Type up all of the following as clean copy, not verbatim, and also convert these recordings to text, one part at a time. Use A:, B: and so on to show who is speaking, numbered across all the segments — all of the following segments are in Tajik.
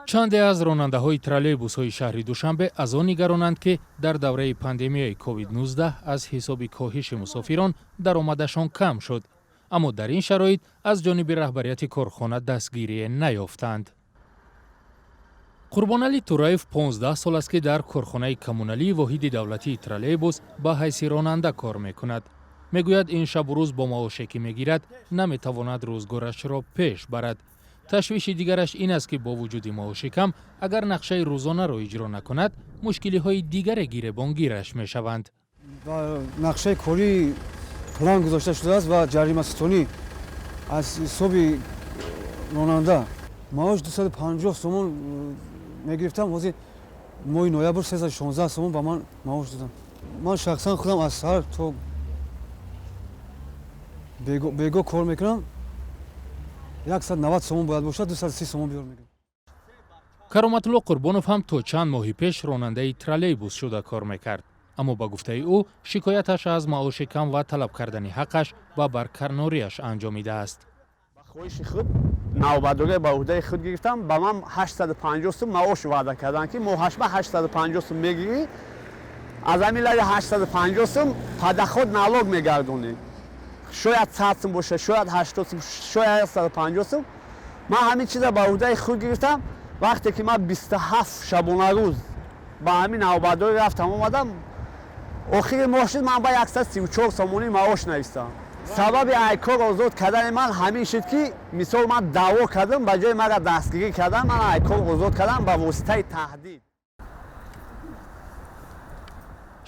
A: Чанде аз ронандаҳои троллейбусҳои шаҳри Душанбе аз он нигаронанд, ки дар давраи пандемияи COVID-19 аз ҳисоби коҳиши мусофирон даромадашон кам шуд, аммо дар ин шароит аз ҷониби раҳбарияти корхона дастгирие наёфтанд. Қурбоналӣ Тураев 15 сол аст, ки дар корхонаи коммуналии воҳиди давлатии троллейбус ба ҳайси ронанда кор мекунад. Мегӯяд, ин шабу рӯз бо маоше, ки мегирад, наметавонад рӯзгорашро пеш барад. Ташвиши дигараш ин аст, ки бо вуҷуди маоши кам, агар нақшаи рӯзонаро иҷро накунад, мушкилиҳои дигаре гиребонгираш мешаванд.
B: Ба нақшаи корӣ план гузошта шудааст ва ҷаримаситонӣ аз ҳисоби ронанда. Маош 250 сомон мегирифтам, ҳозир моҳи ноябр 316 сомон ба ман маош додам. Ман шахсан худам аз саҳар то бего кор мекунам, 190 сомон бояд бошад, 230 сомон биёр мегирам.
A: Кароматулло Қурбонов ҳам то чанд моҳи пеш ронандаи троллейбус шуда кор мекард, аммо ба гуфтаи ӯ, шикояташ аз маоши кам ва талаб кардани ҳаққаш ба барканориаш анҷомидааст.
C: Ба хоҳиши худ навбатдорӣ ба уҳдаи худ гирифтам. Ба ман 850 сум маош ваъда карданд, ки моҳашба 850 сум мегирӣ, аз ҳамин лаи 850 сум подоход налог мегардонӣ, шояд 100 сум бошад, шояд 80 сум, шояд 150 сум. Ман ҳамин чиза ба уҳдаи худ гирифтам. Вақте ки ман 27 шабонарӯз ба ҳамин навбатдорӣ рафтам, омадам, охири моҳ шуд, ман ба 134 сомонӣ маош навистам. Сабаби ай кор озод кардани ман ҳамин шуд, ки мисол ман даъво кардам, ба ҷои мара дастгирӣ кардан, ман ай кор озод кардам ба воситаи таҳдид.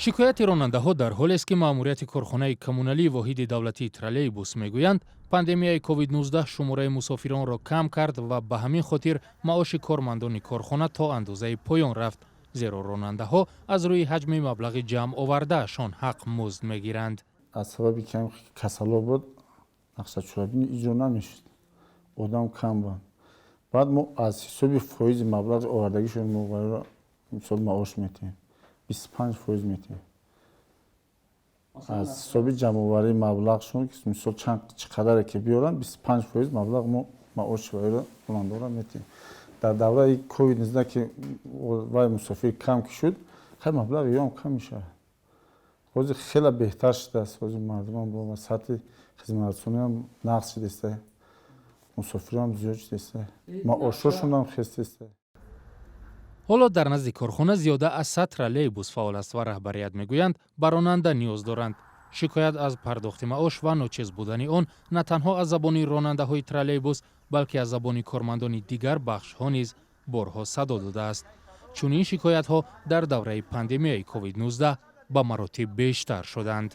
A: Шикояти ронандаҳо дар ҳолест, ки маъмурияти корхонаи коммуналии воҳиди давлатии троллейбус мегӯянд, пандемияи COVID-19 шумораи мусофиронро кам кард ва ба ҳамин хотир маоши кормандони корхона то андозаи поён рафт, зеро ронандаҳо аз рӯи ҳаҷми маблағи ҷамъ овардаашон ҳақ музд мегиранд.
D: Аз сабаби кам касало буд, нақша чорабинӣ иҷро намешуд, одам кам буд. Баъд мо аз ҳисоби фоизи маблағи овардагишон мо мисол маош метиҳем, 25% метиҳем аз ҳисоби ҷамъоварии маблағшон, ки мисол чанд чӣ қадаре ки биёранд, 25% маблағ мо маоши вайро, ронандаро метиҳем. Дар давраи COVID-19 ки вай мусофир кам ки шуд, хай, маблағи ёам кам мешавад. Ҳозир хеле беҳтар шудааст. Ҳозир мардумам бо сатҳи хизматрасониам нағз шудааста, мусофирам зиёд шудааста, маошошонам хестааста.
A: Ҳоло дар назди корхона зиёда аз 100 троллейбус фаъол аст ва раҳбарият мегӯянд, ба ронанда ниёз доранд. Шикоят аз пардохти маош ва ночиз будани он на танҳо аз забони ронандаҳои троллейбус, балки аз забони кормандони дигар бахшҳо низ борҳо садо додааст. Чунин шикоятҳо дар давраи пандемияи COVID-19 ба маротиб бештар шуданд.